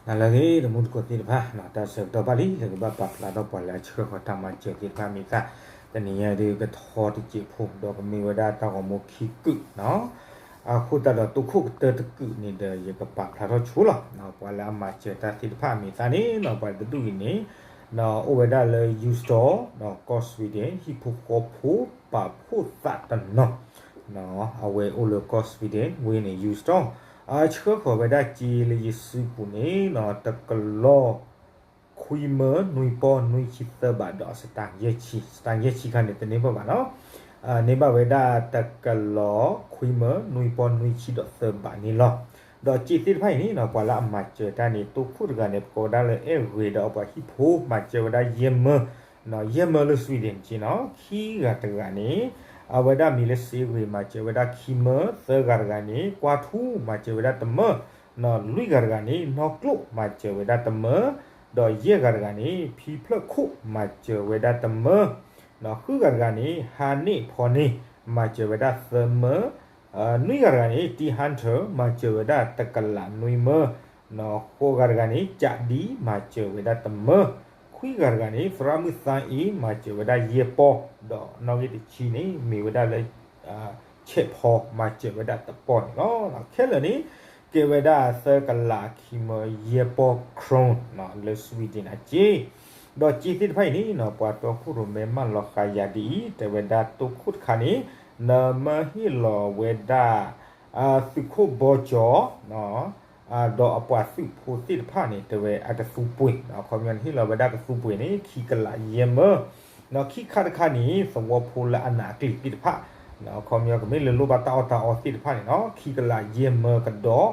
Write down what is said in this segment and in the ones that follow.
နၤလၢအဂ့ၤ တမူတကိးသ့ၣ်တဖၣ်, တၢ်ဆၢကတီၢ်ဘၣ်လံ လၢကဘၣ်ပာ်ဖျါထီၣ်ပှၤလၢအဆှၢဃီၤတၢ်မၤစၢၤသ့ၣ်တဖၣ်မ့ၢ်သၣ်, တနံၤညါဒုးကထီတစဲးဖိ ဒီးကမ့ၢ်ဝဲဒၣ်တၢ်ဂီၤမူခံကုာ်နီၤ, အဃိသတးဒီးတိခိၣ်ကတၢၢ်တကုာ်န့ၣ်ဒီး ယကပာ်ဖျါထီၣ်ဆိလီၤ. ပှၤလၢအမၤစၢၤတၢ်သ့ၣ်တဖၣ်မ့ၢ်သၣ်န့ၣ်နီၤ ပှၤတဒူၣ်အံၤန့ၣ် အိၣ်ဝဲဒၣ်လၢ Euston ဒီးကီၢ် Sweden ဟံၣ်ဖိဃီဖိ ပာ်ဖှိၣ်သးတနီၤ အဝဲအိၣ်လၢကီၢ် Sweden ဝ့ၢ်န့ၣ် Euston အဆှၢဃီၤဝဲဒၣ်စ့လၢယစုပူၤန့ၣ်နီၤ တကလီၤ ခွံမၢ နွံပီၢ် နွံဆံသၢဘးဒီး စတၢယဲၢ်ဆံ, စတၢယဲၢ်ဆံခါန့ၣ် တန့ၢ်ဘၣ်ဘၣ်နီၤ, န့ၢ်ဘၣ်ဝဲဒၣ်တကလီၤ ခွံမၢ နွံပီၢ် နွံဆံဒီးသၢဘးန့ၣ်လီၤ. ဒီးစ့သ့ၣ်တဖၣ်အံၤန့ၣ်နီၤ ပှၤလၢအမၤစၢၤတၢ်န့ၣ် တိခိၣ်တဂၤန့ၣ် ပကိးဝဲဒၣ်လၢအဲၣ်ဂ့ၤ ဒီးအပှၤဟံၣ်ဖိမၤစၢၤဝဲဒၣ်ယဲၢ်မၢ ယဲၢ်မၢလၢ Sweden က့နီၤ, ခံဂၤတဂၤန့ၣ် အဝဲဒၣ်မံၤလၢစ့ဂ့ၤ မၤစၢၤဝဲဒၣ်ခံမၢ, သၢဂၤတဂၤန့ၣ် ကွၢ်ထူ မၤစၢၤဝဲဒၣ်တမၢ, လွံၢ်ဂၤတဂၤန့ၣ် နီၢ်ကျိၣ် မၤစၢၤဝဲဒၣ်တမၢ, ဒီးယဲၢ်ဂၤတဂၤန့ၣ် ဖံဖျၢၣ်ခိၣ် မၤစၢၤဝဲဒၣ်တမၢ, ဃုဂၤတဂၤန့ၣ် ဟါန့ၢ်ဖီန့ၢ် မၤစၢၤဝဲဒၣ်သၢမၢ, နွံဂၤတဂၤန့ၣ် T Hunter မၤစၢၤဝဲဒၣ်တကလးနွံမၢ, ဃိးဂၤတဂၤန့ၣ် ကးဒံ မၤစၢၤဝဲဒၣ်တမၢ, ခွံဂၤတဂၤန့ၣ် သရၣ်မုၣ်သါအ့ မၤစၢၤဝဲဒၣ်ယဲၢ်ပီၢ်, ဒီးနီၣ်ဂံၢ်တဆံန့ၣ် မ့ၢ်ဝဲဒၣ်လၢ ဆဲးဖီ မၤစၢၤဝဲဒၣ်တပီၢ်န့ၣ်လီၤ. ခဲလၢာ်န့ၣ် ကဲဝဲဒၣ်သၢကလးခံမၢ ယဲၢ်ပီၢ် ခရိ လၢ Sweden အစ့ ဒီးစ့သ့ၣ်တဖၣ်အံၤန့ၣ်နီၤ ပှၤတီခိၣ်ရိၣ်မဲမၢလီၤဃာ်ယၤဒ်အံၤ, တဲဝဲဒၣ်တိခိၣ်တခါန့ၣ် နမ့ၢ်ဟ့ၣ်လီၤဝဲဒၣ် သုးခိၣ်ဘီကၠီ ဒီးအပှၤသုးဖိသ့ၣ်တဖၣ်န့ၣ် တဲဝဲအကသူပှ့ၤ, အခီပညီန့ၣ် ဟ့ၣ်လီၤဝဲဒၣ်ကသူပှ့ၤန့ၣ် ခံကလးယဲၢ်မၢ, ဒီးခံခါတခါန့ၣ် သဝီဖိလၢအနာ်အကျံၤသ့ၣ်တဖၣ်, အခီပညီကမ့ၢ်လၢလိၣ်ဘၣ်တၢ်အီၣ်တၢ်အီသ့ၣ်တဖၣ်န့ၣ်နီၤ ခံကလးယဲၢ်မၢကဒီး,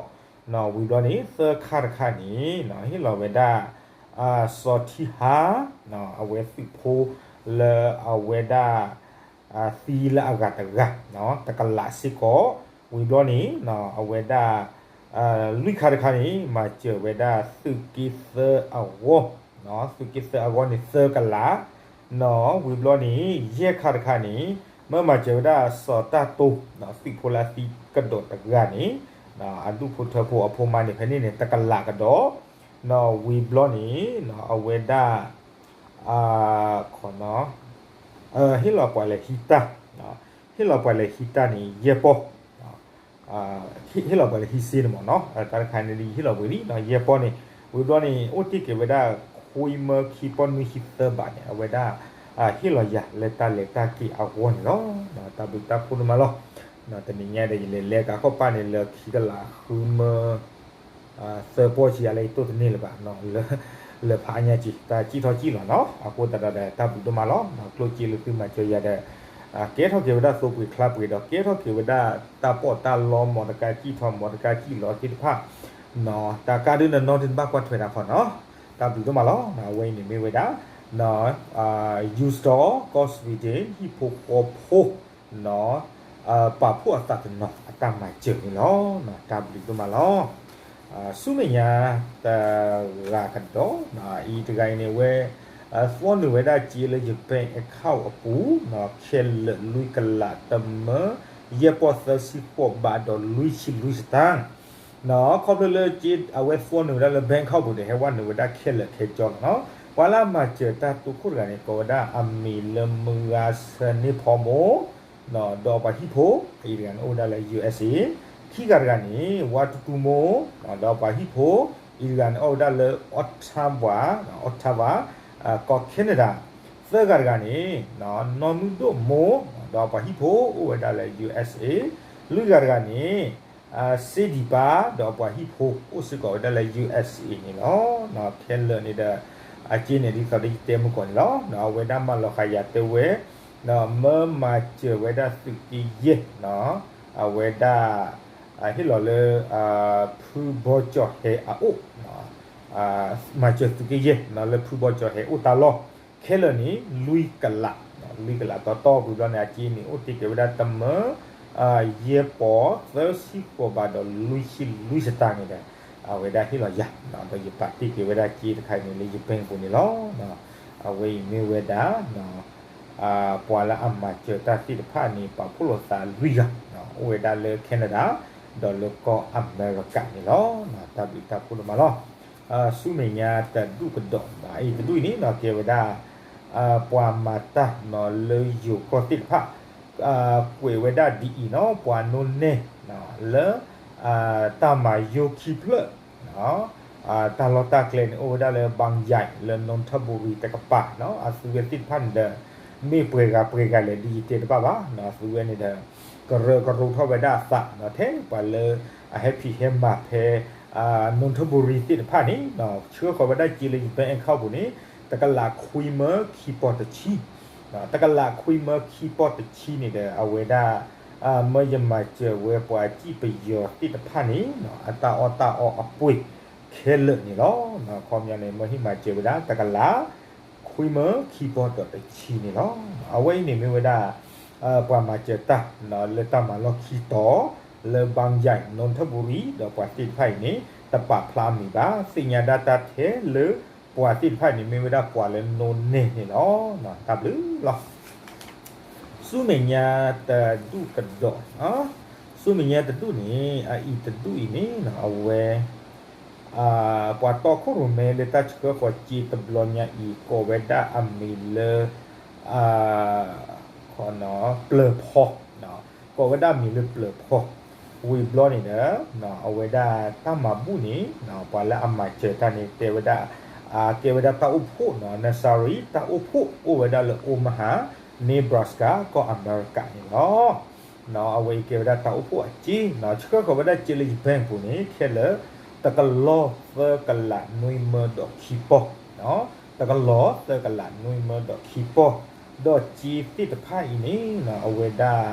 ဝံၤဘျီန့ၣ် သၢခါတခါန့ၣ် ဟ့ၣ်လီၤဝဲဒၣ် စီၤထံဟါ အဝဲသုးဖိလၢအဝဲဒၣ် သံလၢအဂၤတဂၤ တကလးစ့ၢ်ကီး, ဝံၤဘျီန့ၣ် အဝဲဒၣ် လွံၢ်ခါတခါန့ၣ် မၤစၢၤဝဲဒၣ်သုးက့သၢအဂီၢ်, သုးက့သၢအဂီၢ်န့ၣ်သၢကလး, ဝံၤဘျီန့ၣ် ယဲၢ်ခါတခါန့ၣ် မၢမၤစၢၤဝဲဒၣ်စီၤတၢ်တိ သုးဖိလၢအသံကဒီးတဂၤန့ၣ် အဒူၣ်ဖိထၢဖိအဖိမါန့ၣ် ဖဲန့ၣ်န့ၣ် တကလးကဒီး, ဝံၤဘျီန့ၣ် အဝဲဒၣ် ခီ ဟ့ၣ်လီၤပှၤလဲၤဟံးတၢ်, ဟ့ၣ်လီၤပှၤလဲၤဟံးတၢ်န့ၣ် ယဲၢ်ပီၢ်, ဟ့ၣ်လီၤပှၤလဲၤဟံးစ့န့ၣ်မ့ၢ်နီၤ, တၢ်တခါန့ၣ် ဟ့ၣ်လီၤပှၤလံ ယဲၢ်ပီၢ်န့ၣ်, ဝံၤဘျီန့ၣ် အိၣ်တ့ၢ်က့ၤဝဲဒၣ် ခွံမၢခံပီၢ်နွံဆံသၢဘးန့ၣ် အဝဲဒၣ် ဟ့ၣ်လီၤယၤလၢတၢ်လဲၤတၢ်က့ၤအဂီၢ်န့ၣ်လီၤ. တၢ်ဘျုးတၢ်ဖှိၣ်ဒိၣ်မးလီၤ. တနံၤညါဒီး ယလဲၤလဲၤကးခီၣ်ပၢ်န့ၣ် လၢခံကလးဃုမၢ သၢပီၢ်ဆံးအါလၢယတိၢ်တန့ၢ်လၢၤဘၣ်, လၢဖးအါညါက့ၤ တၢ်စံၣ်ထီၣ်စံၣ်လီၤနီၤ, အဃိသတးဒီး တၢ်ဘျုးဒိၣ်မးလီၤ. ကျိၣ်စ့လၢသုမၤစၢၤယၤဒီး ကဲထီၣ်က့ၤဝဲဒၣ်သိပှ့ၤချါပှ့ၤဒီး ကဲထီၣ်က့ၤဝဲဒၣ်တၢ်ပီးတၢ်လီ မီတကါစံၣ်ထီၣ် မီတကါစံၣ်လီၤသ့ၣ်တဖၣ်, တၢ်ကါဒုးနနီတဘၣ်ကွၢ်ထွဲတၢ်ခီနီၤ, တၢ်ဘျုးဒိၣ်မးလီၤ. အဝဲအံၤန့ၣ်မ့ၢ်ဝဲဒၣ် ယူစတီၣ် ကီၢ် Sweden ဟံၣ်ဖိဃီဖိ ပာ်ဖှိၣ်အသးတနီၤ အတၢ်မၤစၢၤန့ၣ်လီၤ. တၢ်ဘျုးဒိၣ်မးလီၤ. ဆူမဲာ်ညါတဂၤကဒီး အံၤတဂၤအံၤန့ၣ်ဝဲ သွီနုာ်ဝဲဒၣ်စ့လၢယ bank account အပူၤ ခဲလၢာ်လွံၢ်ကလးတမၢ ယဲၢ်ပီၢ်သၢဆံဃိးဘးဒီးလွံၢ်ဆံလွံၢ်စတၢၢ် ခီဖျိလၢစ့အဝဲသွီနုာ်ဝဲဒၣ်လၢ bank account ပူၤန့ၣ် ဟဲဝဲနုာ်ဝဲဒၣ်ခဲလၢာ်ခဲဆ့လီၤနီၤ. ပှၤလၢအမၤစၢၤတၢ်တိခိၣ်တဂၤန့ၣ် ကိးဝဲဒၣ်အမံၤလၢမုၢ်ဂၤဆၢန့ၢ်ဖီမိၢ် ဒီးပှၤဟံၣ်ဖိ အံၤတဂၤန့ၣ်အိၣ်ဝဲဒၣ်လၢ ယူအက်စ့, ခံဂၤတဂၤန့ၣ် ဝါတူတူမိၢ် ဒီးပှၤဟံၣ်ဖိ အံၤတဂၤန့ၣ်အိၣ်ဝဲဒၣ်လၢ Ottawa, Ottawa ကီၢ် Canada, သၢဂၤတဂၤန့ၣ် နီၢ်မုၢ်ဒိၣ်မိၢ် ဒီးပှၤဟံၣ်ဖိအိၣ်ဝဲဒၣ်လၢ ယူအက်စ့, လွံၢ်ဂၤတဂၤန့ၣ် စ့ဒံးပၢ် ဒီးပှၤဟံၣ်ဖိအိၣ်စ့ၢ်ကီးဝဲဒၣ်လၢ ယူအက်စ့ န့ၣ်လီၤ. ခဲလၢာ်န့ၣ်ဒီး အစ့န့ၣ်ဒ်သိးဒီးယတဲမုၢ်ကီၢ်န့ၣ်လီၤ. အဝဲဒၣ်မၢလီၤဃာ်ယၤတဲဝဲ မၢမၤစၢၤဝဲဒၣ်သုးက့ယဲၢ် အဝဲဒၣ် ဟ့ၣ်လီၤလၢ ဖုဘီကၠီၣ်ဟဲအအိၣ် မၤစၢၤသုးက့ယဲၢ် လၢဖုဘီကၠီၣ်ဟဲအိၣ်တၢ်လီၢ် ခဲလၢာ်န့ၣ် လွံၢ်ကလး, လွံၢ်ကလးတီတီ ဝံၤဘျီန့ၣ် အစ့န့ၣ် အိၣ်တ့ၢ်က့ၤဝဲဒၣ်တမၢ ယဲၢ်ပီၢ်သၢဆံဃိးဘးဒီးလွံၢ်ဆံလွံၢ်စတၢၢ်န့ၣ်ဒီး အဝဲဒၣ်ဟ့ၣ်လီၤယၤ ဒီးယပာ်တ့ၢ်က့ၤဝဲဒၣ်စ့တခါအံၤန့ၣ်လၢယ bank ပူၤန့ၣ်လီၤ. အဝဲအံၤမ့ၢ်ဝဲဒၣ် ပှၤလၢအမၤစၢၤတၢ်သ့ၣ်တဖၣ်န့ၣ် ပာ်ဖှိၣ်လိာ်သးလွံၢ်ဂၤ အိၣ်ဝဲဒၣ်လၢ Canada ဒီးလၢကီၢ်အမဲရကၤန့ၣ်လီၤ. တၢ်ဘျုးတၢ်ဖှိၣ်ဒိၣ်မးလီၤ. ဆူမဲာ်ညါတဒူၣ်ကဒီး, အံၤတဒူၣ်အံၤန့ၣ်နီၤ ကဲဝဲဒၣ် ပှၤမၤတၢ်နီၤလၢယိၤကီၢ်သ့ၣ်တဖၣ် ကွဲးဝဲဒၣ်ဒ်အံၤနီၤ ပှၤနိၣ်နဲၣ် လၢ တၢ်မၤယိၢ်ခံဖျၢၣ် တၢ်လီၢ်တၢ်ကျဲန့ၣ် အိၣ်ဝဲဒၣ်လၢ ဘၣ်ယၣ် လၢ နိထၣ်ဘူရံၤ တကပၤနီၤ အသုဝဲသ့ၣ်တဖၣ်န့ၣ်ဒီး မ့ၢ်ပှဲၤဂၤပှဲၤဂၤလဲၣ်ဒ်ယတဲတဘၣ်ဘၣ်နီၤ အသုဝဲန့ၣ်ဒီး ကရၢကရိထီၣ်ဝဲဒၣ်အသးနီၤ ထဲပှၤလၢအဟဲဖံးဟဲမၤဖဲ နိထၣ်ဘူရံၤ သ့ၣ်တဖၣ်န့ၣ် ဆှၢဃီၤဝဲဒၣ်စ့လၢယ bank account ပူၤန့ၣ် တကလးခွံမၢခံပီၢ်တဆံ တကလးခွံမၢခံပီၢ်တဆံန့ၣ်ဒီး အဝဲဒၣ် မၢယမၤစၢၤဝဲပှၤစံၣ်ပယီၤသ့ၣ်တဖၣ်န့ၣ် အတၢ်အီၣ်တၢ်အီအပှ့ၤခဲလၢာ်န့ၣ်လီၤ. ခီပညီန့ၣ် မၢဟ့ၣ်မၤစၢၤဝဲဒၣ် တကလးခွံမၢခံပီၢ်ဒီးတဆံန့ၣ်လီၤ. အဝဲအံၤန့ၣ်မ့ၢ်ဝဲဒၣ် ပှၤမၤစၢၤတၢ် လၢတၢ်မၤလီၢ်ခံတီၤ လၢ ဘၣ်ယၣ် နိထၣ်ဘူရံၤ ဒီးပှၤသ့ၣ်တဖၣ်အံၤန့ၣ် တပာ်ဖျါအမံၤဘၣ် သ့ၣ်ညါဒၣ်တၢ်ထဲလၢ ပှၤသ့ၣ်တဖၣ်န့ၣ် မ့ၢ်ဝဲဒၣ်ပှၤလၢနိၣ်နဲၣ်န့ၣ်လီၤ. တၢ်ဘျုးလီၤ. ဆူမဲာ်ညါတဒူၣ်ကဒီး, ဆူမဲာ်ညါတဒူၣ်န့ၣ် အအံၤတဒူၣ်အံၤန့ၣ် အဝဲ ပှၤတီခိၣ်ရိၣ်မဲလၢတၢ်ဆှၢဃီၤစ့တဘျီညါအံၤ ကိးဝဲဒၣ်အမံၤလၢ ပျၢၤဖီ, ကိးဝဲဒၣ်အမံၤလၢပျၢၤဖီ, ဝံၤဘျီန့ၣ်ဒီး အဝဲဒၣ်တၢ်မၤဘူၣ်န့ၣ် ပှၤလၢအမၤစၢၤတၢ်န့ၣ် တဲဝဲဒၣ် ကဲဝဲဒၣ်တၢ်အိၣ်ဖှိၣ်နီၤ နစၤရံ တၢ်အိၣ်ဖှိၣ် အိၣ်ဝဲဒၣ်လၢ Omaha, Nebraska ကီၢ်အမဲရကၤန့ၣ်လီၤ. အဝဲအံၤကဲဝဲဒၣ်တၢ်အိၣ်ဖှိၣ်အစ့နီၤ ဆှၢဃီၤဝဲဒၣ်စ့လၢယ bank ပူၤန့ၣ် ခဲလၢာ် တကလီၢ်သၢကလးနွံမၢဒီးခံပီၢ်, တကလီၢ်သၢကလးနွံမၢဒီးခံပီၢ်, ဒီးစ့သ့ၣ်တဖၣ်အံၤန့ၣ် အဝဲဒၣ်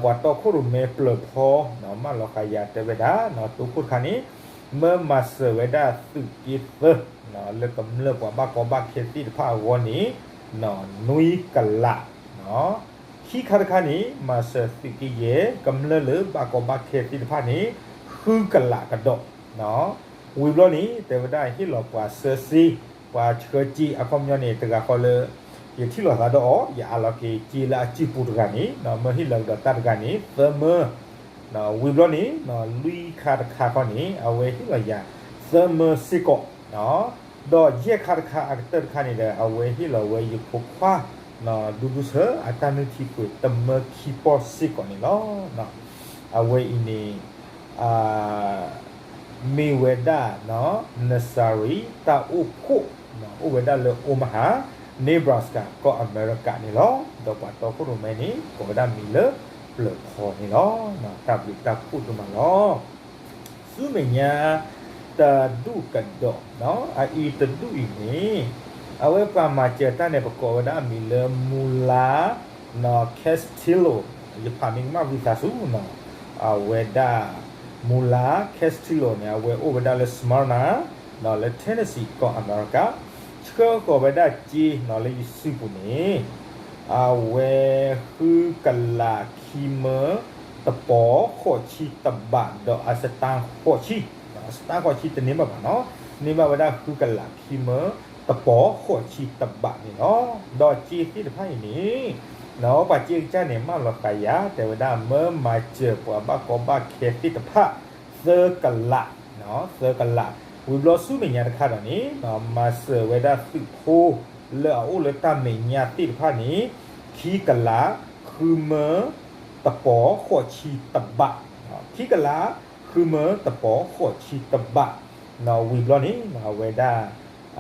ပှၤတီခိၣ်ရိၣ်မဲပျၢၤဖီ မၢလီၤဃာ်ယၤတဲဝဲဒၣ် တိခိၣ်တခါန့ၣ် မၢမၤစၢၤဝဲဒၣ်သုးက့သၢ လၢကမျၢၢ်ပှၤဘၣ်ကီဘၣ်ခဲသ့ၣ်တဖၣ်အဂီၢ်န့ၣ် နွံကလး, ခံခါတခါန့ၣ် မၤစၢၤသုးက့ယဲၢ် ကမျၢၢ်လၢဘၣ်ကီဘၣ်ခဲသ့ၣ်တဖၣ်န့ၣ် ဃုကလးကဒီး ဝံၤဘျီန့ၣ် တဲဝဲဒၣ်ဟ့ၣ်လီၤပှၤဆှၢစ့ ပှၤဆှၢစ့အခီပညီန့ၣ် တဂၤဃီလၢ ယထံၣ်လိာ်သးဒီးအီၤ ယအးလီၤက့ၤစ့လၢအစုပူၤတဂၤန့ၣ် မၢဟ့ၣ်လီၤကဒီးတၢ်တဂၤန့ၣ် သၢမၢ ဝံၤဘျီန့ၣ် လွံၢ်ခါတခါခီန့ၣ် အဝဲဟ့ၣ်လီၤယၤ သၢမၢစ့ၢ်ကီး ဒီးယဲၢ်ခါတခါအကတၢၢ်တခါန့ၣ်ဒီး အဝဲဟ့ၣ်လီၤဝဲယဖိခွါ ဒူဒူဆၢ အတၢ်နုၢ်ထံပှ့ၤတမၢခံပီၢ်စ့ၢ်ကီးန့ၣ်လီၤ. အဝဲအံၤန့ၣ် မ့ၢ်ဝဲဒၣ် နစၤရံ တၢ်အိၣ်ဖှိၣ် အိၣ်ဝဲဒၣ်လၢ Omaha, Nebraska ကီၢ်အမဲရကၤန့ၣ်လီၤ. ဒီးပှၤတီခိၣ်ရိၣ်မဲန့ၣ် ကိးဝဲဒၣ်မံၤလၢပျၢၤဖီန့ၣ်လီၤ. တၢ်ဘျုးတၢ်ဖှိၣ်ဒိၣ်မးလီၤ. ဆူမဲာ်ညါ တဒူၣ်ကဒီး အအံၤတဒူၣ်အံၤန့ၣ် အဝဲပှၤမၤစၢၤတၢ်န့ၣ် ပကိးဝဲဒၣ်အမံၤလၢ မူလါ Castillo ယဖးမ့ၢ်ကမၣ်ဝံသးစူၤနီၤ အဝဲဒၣ် မူလါ Castillo န့ၣ် အဝဲအိၣ်ဝဲဒၣ်လၢ Smyrna လၢ Tennessee ကီၢ်အမဲရကၤ ဆှၢဃီၤဝဲဒၣ်စ့နီၤလၢယစုပူၤန့ၣ် အဝဲဃုကလးခံမၢ တပီၤဃိးဆံတဘး ဒီးအစတါဃိးဆံ, အစတါဃိးဆံတန့ၢ်ဘၣ်ဘၣ်နီၤ, န့ၢ်ဘၣ်ဝဲဒၣ်ဃုကလးခံမၢ တပီၤဃိးဆံတဘးန့ၣ်လီၤ. ဒီးစ့သ့ၣ်တဖၣ်အံၤန့ၣ် ပှၤစ့ကစၢ်န့ၣ် မၢလီၤဃာ်ယၤ တဲဝဲဒၣ်မၢမၤစၢၤပှၤဘၣ်ကီဘၣ်ခဲသ့ၣ်တဖၣ် သၢကလး သၢကလး, ဝံၤဘျီဆူမဲာ်ညါတခါဒီးန့ၣ် မၤစၢၤဝဲဒၣ်သုးဖိ လၢအအိၣ်လၢတၢ်မဲာ်ညါသ့ၣ်တဖၣ်န့ၣ် ခံကလး ဃုမၢ တပီၤဃိးဆံတဘး, ခံကလး ဃုမၢ တပီၤဃိးဆံတဘး, ဝံၤဘျီန့ၣ် အဝဲဒၣ်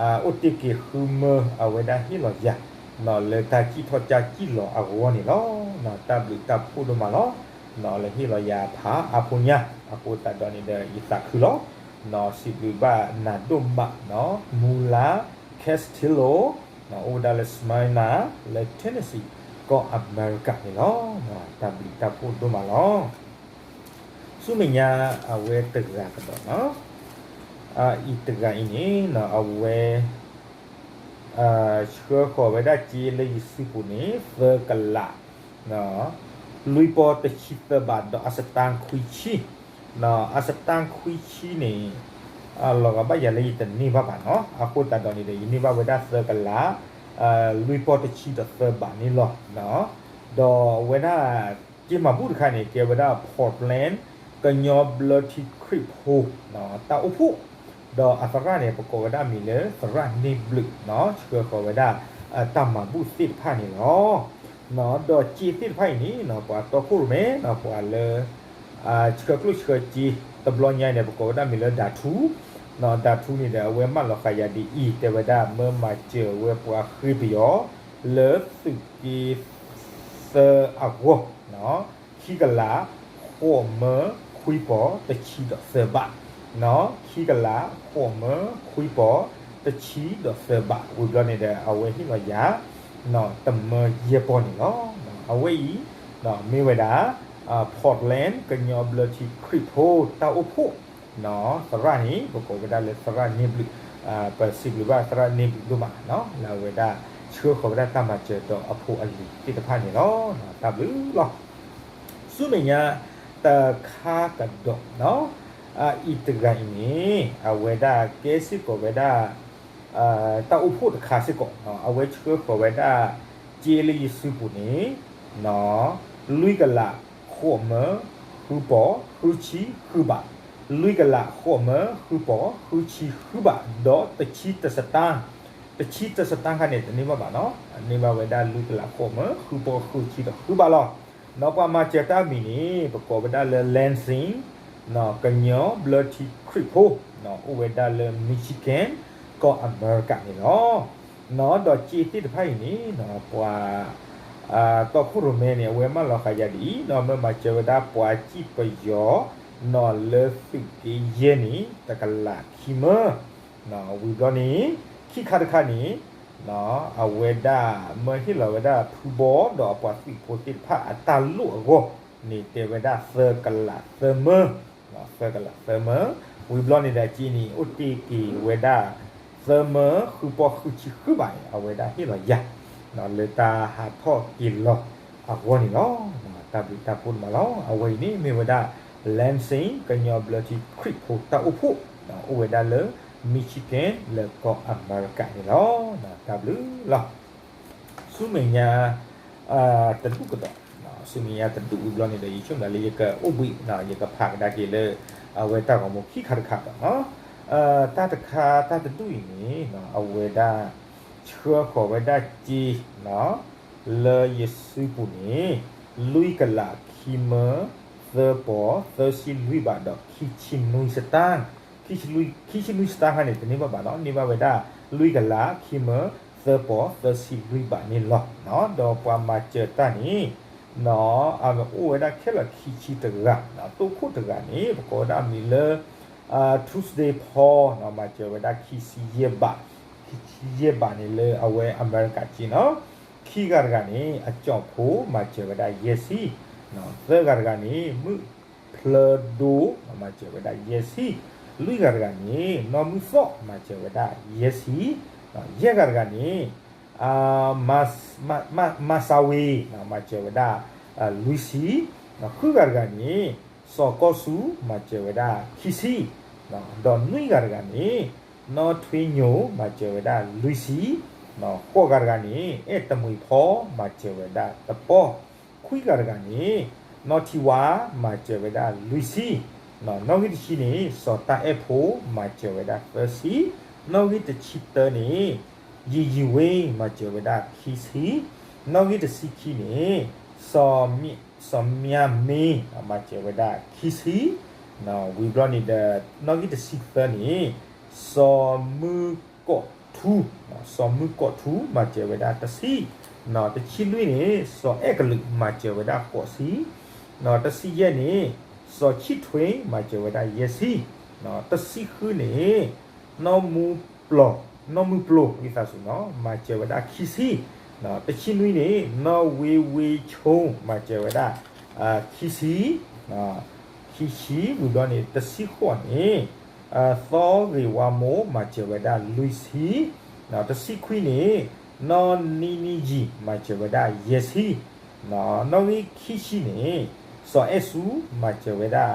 အိၣ်တ့ၢ်က့ၤဃုမၢ အဝဲဒၣ်ဟ့ၣ်လီၤယၤ လၢတၢ်စံၣ်ထီၣ်ကၢ်စံၣ်လီၤအဂီၢ်န့ၣ်လီၤ. တၢ်ဘျုးတၢ်ဖှိၣ်ဒိၣ်မးလီၤ. လၢဟ့ၣ်လီၤယၤဖးအါဖိညါ အဃိသတးဒီးန့ၣ်ဒီး ယသးခုလီၤ. စံးဘျုးဘၣ်နၤဒိၣ်မး မူလါ Castillo အိၣ်ဝဲဒၣ်လၢ Smyrna လၢ Tennessee ကီၢ်အမဲရကၤန့ၣ်လီၤ. တၢ်ဘျုးတၢ်ဖှိၣ်ဒိၣ်မးလီၤ. ဆူမဲာ်ညါအဝဲတဂၤကဒီးနီၤ, အအံၤတဂၤအံၤန့ၣ် အဝဲ ဆှၢဃီၤဝဲဒၣ်စ့လၢယစုပူၤန့ၣ် သၢကလး လွံၢ်ပီၢ်တဆံသၢဘးဒီးအစတါခွံဆံ, အစတါခွံဆံန့ၣ် လီၤဂာ်ဘၣ်ယၤလၢယတန့ၢ်ဘၣ်ဘၣ်နီၤ, အဃိသတးဒီးန့ၣ်ဒီး ယန့ၢ်ဘၣ်ဝဲဒၣ်သၢကလး လွံၢ်ပီၢ်တဆံဒီးသၢဘးန့ၣ်လီၤ. ဒီးအဝဲဒၣ် စ့မၤဘူၣ်တခါန့ၣ် ကဲဝဲဒၣ် Portland ကညီဘျၢထံခရံာ်ဖိ တၢ်အိၣ်ဖှိၣ် ဒီးအသရၣ်န့ၣ် ပကိးဝဲဒၣ်မံၤလၢသရၣ်န့ၢ်ဘျုးနီၤ, ဆှၢဃီၤဝဲဒၣ် တၢ်မၤဘူၣ်သ့ၣ်တဖၣ်န့ၣ်လီၤ. နီၤ, ဒီးစ့သ့ၣ်တဖၣ်အံၤန့ၣ်နီၤ ပှၤတီခိၣ်ရိၣ်မဲနီၤ ပှၤလၢ ဆှၢကျိၣ်ဆှၢစ့ တဘျီညါအံၤန့ၣ် ပကိးဝဲဒၣ်မံၤလၢဒၤထူ, နီၤ, ဒၤထူန့ၣ်ဒီး အဝဲမၢလီၤဃာ်ယၤဒ်အံၤ တဲဝဲဒၣ် မၢမၤစၢၤဝဲပှၤဃ့ပယီၤ လၢသုးက့သၢအဂီၢ် ခံကလး ဃိးမၢခွံပီၤတဆံဒီးသၢဘး, ခံကလး ဃိးမၢခွံပီၤတဆံဒီးသၢဘး, ဝံၤဘျီန့ၣ်ဒီး အဝဲဟ့ၣ်လီၤယၤ တမၢယဲၢ်ပီၤန့ၣ်လီၤ. အဝဲအံၤ မ့ၢ်ဝဲဒၣ် Portland ကညီဘျၢထံခရံာ်ဖိတၢ်အိၣ်ဖှိၣ် သရၣ်န့ၣ် ပကိးဝဲဒၣ်လၢသရၣ်န့ၢ်ဘျုး, ပစံးဘျုးဘၣ်သရၣ်န့ၢ်ဘျုးဒိၣ်မးနီၤ လၢအဝဲဒၣ် ဆှၢဃီၤဝဲဒၣ်တၢ်မၤစၢၤဒီးအဖိအလံၤသ့ၣ်တဖၣ်န့ၣ်လီၤ. တၢ်ဘျုးလီၤ. ဆူမဲာ်ညါတခါကဒီးနီၤ, အအံၤတဂၤအံၤန့ၣ် အဝဲဒၣ်ကဲစ့ၢ်ကီးဝဲဒၣ် တၢ်အိၣ်ဖှိၣ်တခါစ့ၢ်ကီး, အဝဲဆှၢဃီၤဝဲဒၣ် စ့လၢယစုပူၤန့ၣ် လွံၢ်ကလး ဃိးမၢ ဃုပီၤ ဃုဆံဃုဘး, လွံၢ်ကလး ဃိးမၢ ဃုပီၤ ဃုဆံဃုဘး ဒီးတဆံတစတၢ်, တဆံတစတၢ်ခါန့ၣ် တန့ၢ်ဘၣ်ဘၣ်နီၤ, န့ၢ်ဘၣ်ဝဲဒၣ်လွံၢ်ကလး ဃိးမၢ ဃုပီၤ ဃုဆံဒီးဃုဘးလီၤ. နီၤ ပှၤမၤစၢၤတၢ်အမံၤန့ၣ် ပကိးဝဲဒၣ်လၢ Lansing နီၤ ကညီဘျၢထံခရံာ်ဖိ အိၣ်ဝဲဒၣ်လၢ Michigan ကီၢ်အမဲရကၤန့ၣ်လီၤ. နီၤ ဒီးစ့သ့ၣ်တဖၣ်အံၤန့ၣ် ပှၤ တီခိၣ်ရိၣ်မဲန့ၣ် အဝဲမၢလီၤဃာ်ယၤဒ်အံၤနီၤ, မၢမၤစၢၤဝဲဒၣ်ပှၤစံၣ်ပယီၤ နီၤ လၢသုးက့ယဲၢ်န့ၣ် တကလးခံမၢ ဝံၤဘျီန့ၣ် ခံခါတခါန့ၣ် အဝဲဒၣ်မၢဟ့ၣ်လီၤဝဲဒၣ်ဖုဘီဒီးအပှၤသုးဖိသ့ၣ်တဖၣ်အတၢ်လိၣ်အဂီၢ်န့ၣ် တဲဝဲဒၣ်သၢကလးသၢမၢ, သၢကလးသၢမၢ, ဝံၤဘျီန့ၣ်ဒီးစ့န့ၣ် အိၣ်တ့ၢ်က့ၤဝဲဒၣ် သၢမၢ ဃုပီၤ ဃုဆံဃုဘးန့ၣ် အဝဲဒၣ်ဟ့ၣ်လီၤယၤ လၢတၢ်ဟးထီၣ်က့ၤလီၤအဂီၢ်န့ၣ်လီၤ. တၢ်ဘျုးတၢ်ဖှိၣ်န့ၣ်မးလီၤ. အဝဲအံၤန့ၣ်မ့ၢ်ဝဲဒၣ် Lansing ကညီဘျၢထံခရံာ်ဖိတၢ်အိၣ်ဖှိၣ် အိၣ်ဝဲဒၣ်လၢ Michigan လၢကီၢ်အမဲရကၤန့ၣ်လီၤ. တၢ်ဘျုးလီၤ. ဆူမဲာ်ညါ တဒူၣ်ကဒီး, ဆူမဲာ်ညါတဒူၣ်ဝံၤဘျီန့ၣ်ဒီး ယဆိကမိၣ်လၢယကအိၣ်ဘှံး ယကဖးကဒါက့ၤလၢ အဝဲတၢ်ဂီၤမူခံခါတခါဒီး တၢ်တခါတၢ်တဒူၣ်အံၤန့ၣ် အဝဲဒၣ် ဆှၢဃီၤဝဲဒၣ်စ့ လၢယစုပူၤန့ၣ် လွံၢ်ကလးခံမၢ သၢပီၤ သၢဆံလွံၢ်ဘးဒီး ခံဆံနွံစတၢ်, ခံဆံနွံစတၢ်ခါန့ၣ် တန့ၢ်ဘၣ်ဘၣ်နီၤ, န့ၢ်ဘၣ်ဝဲဒၣ် လွံၢ်ကလးခံမၢ သၢပီၤ သၢဆံလွံၢ်ဘးန့ၣ်လီၤ. ဒီးပှၤမၤစၢၤတၢ်န့ၣ် အိၣ်ဝဲဒၣ်ခဲလၢာ်ခံဆံတဂၤ, တီခိၣ်တဂၤန့ၣ် ပကိးဝဲဒၣ်မံၤလၢ Tuesday Paul မၤစၢၤဝဲဒၣ်ခံဆံယဲၢ်ဘး, ခံဆံယဲၢ်ဘးန့ၣ်လၢအဝဲအမဲရကၤက့နီၤ, ခံဂၤတဂၤန့ၣ် အကၠီၣ်ဖိ မၤစၢၤဝဲဒၣ်ယဲၢ်ဆံ, သၢဂၤတဂၤန့ၣ် မုၣ်ဖျၢဒိ မၤစၢၤဝဲဒၣ်ယဲၢ်ဆံ, လွံၢ်ဂၤတဂၤန့ၣ် နီၢ်မုၢ်သီၣ် မၤစၢၤဝဲဒၣ်ယဲၢ်ဆံ, ယဲၢ်ဂၤတဂၤန့ၣ် မၤစၢၤဝဲ မၤစၢၤဝဲ မၤစၢၤဝဲဒၣ် လွံၢ်ဆံ, ဃုဂၤတဂၤန့ၣ် စီၤကီၢ်စူၤ မၤစၢၤဝဲဒၣ်ခံဆံ, ဒီးနွံဂၤတဂၤန့ၣ် နီၢ်ထွ့ညိၣ် မၤစၢၤဝဲဒၣ်လွံၢ်ဆံ, ဃိးဂၤတဂၤန့ၣ် အဲၣ်တမှံၤဖီ မၤစၢၤဝဲဒၣ်တပီၢ်, ခွံဂၤတဂၤန့ၣ် နီၢ်ထံဝါ မၤစၢၤဝဲဒၣ်လွံၢ်ဆံ, နီၣ်ဂံၢ်တဆံန့ၣ် စီၤတၢ်အဲၣ်ဖိ မၤစၢၤဝဲဒၣ်သၢဆံ, နီၣ်ဂံၢ်တဆံတၢန့ၣ် ယံာ်ယံာ်ဝ့ မၤစၢၤဝဲဒၣ်ခံဆံ, နီၣ်ဂံၢ်တဆံခံန့ၣ် စီၤမၠၣ်မ့ မၤစၢၤဝဲဒၣ်ခံဆံ, ဝံၤဘျီန့ၣ်ဒီး နီၣ်ဂံၢ်တဆံသၢန့ၣ် စီၤမုၢ်ကီၣ်ထူ, စီၤမုၢ်ကီၣ်ထူ မၤစၢၤဝဲဒၣ်တဆံ, တဆံလွံၢ်န့ၣ် စီၤအဲၣ်ကလုာ် မၤစၢၤဝဲဒၣ်ဃိးဆံ, တဆံယဲၢ်န့ၣ် စီၤဆံၣ်ထွ့ မၤစၢၤဝဲဒၣ်ယဲၢ်ဆံ, တဆံဃုန့ၣ် နီၢ်မုၢ်ပျိၤ, နီၢ်မုၢ်ပျိၤ ဝံသးစူၤနီၤ မၤစၢၤဝဲဒၣ်ခံဆံ, တဆံနွံန့ၣ် နီၢ်ဝ့ဝ့ဆိ မၤစၢၤဝဲဒၣ် ခံဆံ, ခံဆံ ဝံၤဘျီန့ၣ် တဆံဃိးန့ၣ် သီဂ့ၤဝါမိၢ် မၤစၢၤဝဲဒၣ်လွံၢ်ဆံ, တဆံခွံန့ၣ် နီၢ်နံနံယံၤ မၤစၢၤဝဲဒၣ်ယဲၢ်ဆံ, နီၣ်ဂံၢ်ခံဆံန့ၣ် စီၤအဲၣ်စူ မၤစၢၤဝဲဒၣ်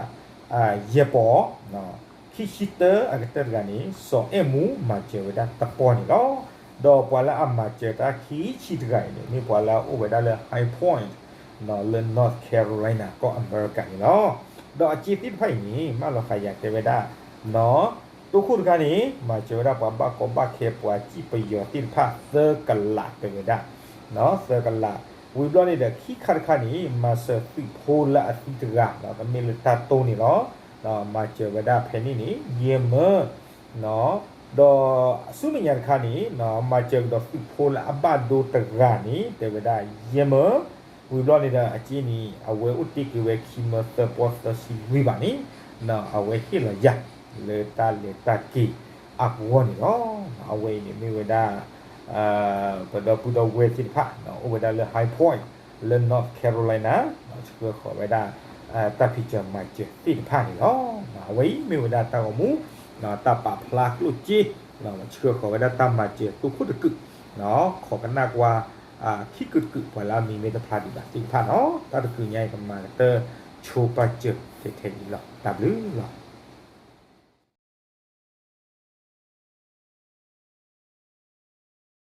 ယဲၢ်ပီၤ, ခံဆံတၢအကတၢၢ်တဂၤန့ၣ် စီၤအဲၣ်မူ မၤစၢၤဝဲဒၣ်တပီၢ်န့ၣ်လီၤ. ဒီးပှၤလၢအမၤစၢၤတၢ်ခံဆံတဂၤအံၤန့ၣ် မ့ၢ်ပှၤလၢအအိၣ်ဝဲဒၣ်လၢ High Point နီၤ လၢ North Carolina ကီၢ်အမဲရကၤန့ၣ်လီၤ. ဒီးအစ့သ့ၣ်တဖၣ်အံၤန့ၣ် မၢလီၤဃာ်ယၤတဲဝဲဒၣ် နီၤ တိခိၣ်တခါန့ၣ် မၤစၢၤဝဲဒၣ်ပှၤဘၣ်ကီဘၣ်ခဲ ပှၤစံၣ်ပယီၤသ့ၣ်တဖၣ်သၢကလးတဲဝဲဒၣ်, သၢကလး, ဝံၤဘျီန့ၣ်ဒီး ခံခါတခါန့ၣ် မၤစၢၤသုးဖိလၢအသံတဂၤ ကမ့ၢ်လၢတၢ်တိၢ်န့ၣ်လီၤ. မၤစၢၤဝဲဒၣ်ဖဲန့ၣ်န့ၣ် ယဲၢ်မၢ, ဒီးဆူမဲာ်ညါတခါန့ၣ် မၤစၢၤကဒီးသုးဖိလၢအဘၣ်ဒိတဂၤန့ၣ် တဲဝဲဒၣ်ယဲၢ်မၢ, ဝံၤဘျီန့ၣ်ဒီး အက့ၢ်န့ၣ် အဝဲအိၣ်တ့ၢ်က့ၤဝဲခံမၢသၢပီသၢဆံလွံၢ်ဘးန့ၣ် အဝဲဟ့ၣ်လီၤယၤ လၢတၢ်လဲၤတၢ်က့ၤအဂီၢ်န့ၣ်လီၤ. အဝဲအံၤန့ၣ်မ့ၢ်ဝဲဒၣ် ပဒီပုၢ်ဒီဝဲၢ်သ့ၣ်တဖၣ် အိၣ်ဝဲဒၣ်လၢ High Point လၢ North Carolina ဆှၢဃီၤဝဲဒၣ် တၢ်ဖံးစၢၤမၤစၢၤသ့ၣ်တဖၣ်န့ၣ်လီၤ. အဝဲအံၤမ့ၢ်ဝဲဒၣ်တၢ်ဂီၤမူ တၢ်ပာ်ဖျါကျိၣ်စ့ ဆှၢဃီၤဝဲဒၣ်တၢ်မၤစၢၤတိခိၣ်တကုာ် ခိးကနၣ်ကွၢ် ခံကုာ်တကုာ် ပှၤလၢအမံၤမ့ၢ်တဖျါဒံးဘၣ်သ့ၣ်တဖၣ်န့ၣ်လီၤ. တၢ်တကုာ်ညါအံၤ ကမၤကတၢၢ်ဆိပာ်စၢၤထဲထဲအံၤလီၤ. တၢ်ဘျုးလီၤ.